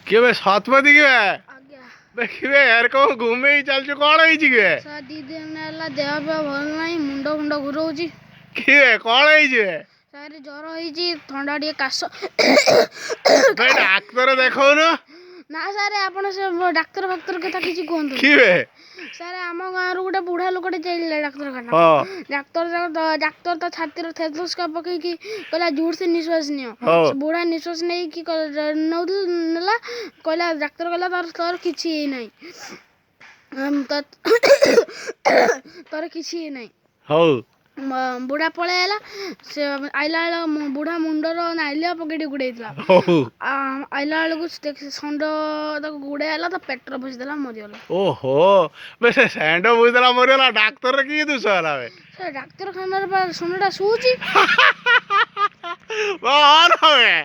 କିଏ ବେ ଶତପଥୀ କି ବେ? ଆଜ୍ଞା। ବେ କି ବେ, ଏରକମ ଘୁମେଇ ଚାଲିଛୁ, କଣ ହେଇଛି କି ବେ? ସାର୍, 2 ଦିନ ହେଲା ଦେହ ଫେହ ଭଲ ନାହିଁ, ମୁଣ୍ଡ ଫୁଣ୍ଡ ଘୁରଉଛି। କି ବେ, କଣ ହେଇଛି ବେ? ସାର୍, ଜ୍ୱର ହେଇଛି, ଥଣ୍ଡା ଟିକେ, କାଶ। ବେ ଡାକ୍ତର ଦେଖଉନୁ? ନା ସାର୍, ଆପଣ ସେ ଡାକ୍ତର ଫାକ୍ତର କଥା କିଛି କୁହନ୍ତୁ। କି ବେ? ସାର୍, ଆମ ଗାଁରୁ ଗୋଟେ ବୁଢ଼ା ଲୋକଟେ ଯାଇଥିଲା ଡାକ୍ତରଖାନା। ଡାକ୍ତର, ଡାକ୍ତର ତା ଛାତିର ଥେଥୋସ୍କୋପ ପକେଇକି କହିଲା, "ଜୋରସେ ନିଶ୍ୱାସ ନିଅ।" ସେ ବୁଢ଼ା ନିଶ୍ୱାସ ନେଇକି ନଉଥିଲା, ନେଲା, କହିଲା, ଡାକ୍ତର କହିଲା, ତୋର କିଛି ହେଇନାହିଁ, ତୋର କିଛି ହେଇନାହିଁ। ବୁଢ଼ା ପଳେଇ ଆଇଲା। ସେ ଆଇଲା ବେଳ ବୁଢ଼ା ମୁଣ୍ଡର ନାଇଲିଆ ପକେଇଟି ଗୁଡ଼େଇଥିଲା। ଆଇଲା ବେଳକୁ ଷଣ୍ଢ ତାକୁ ଗୁଡ଼େଇ ଆଇଲା, ତା ପେଟରେ ପୋଷିଦେଲା, ମରିଗଲା। ଓହୋ ବେ, ସେ ଷେଣ୍ଢ ବୁଝିଦେଲା, ମରିଗଲା, ଡାକ୍ତରର କି ଦୋଷ ହେଲା ବେ? ସେ ଡାକ୍ତରଖାନାରେ ପା ଷଣ୍ଢଟା ଶୋଉଛି। ହଁ ବେ।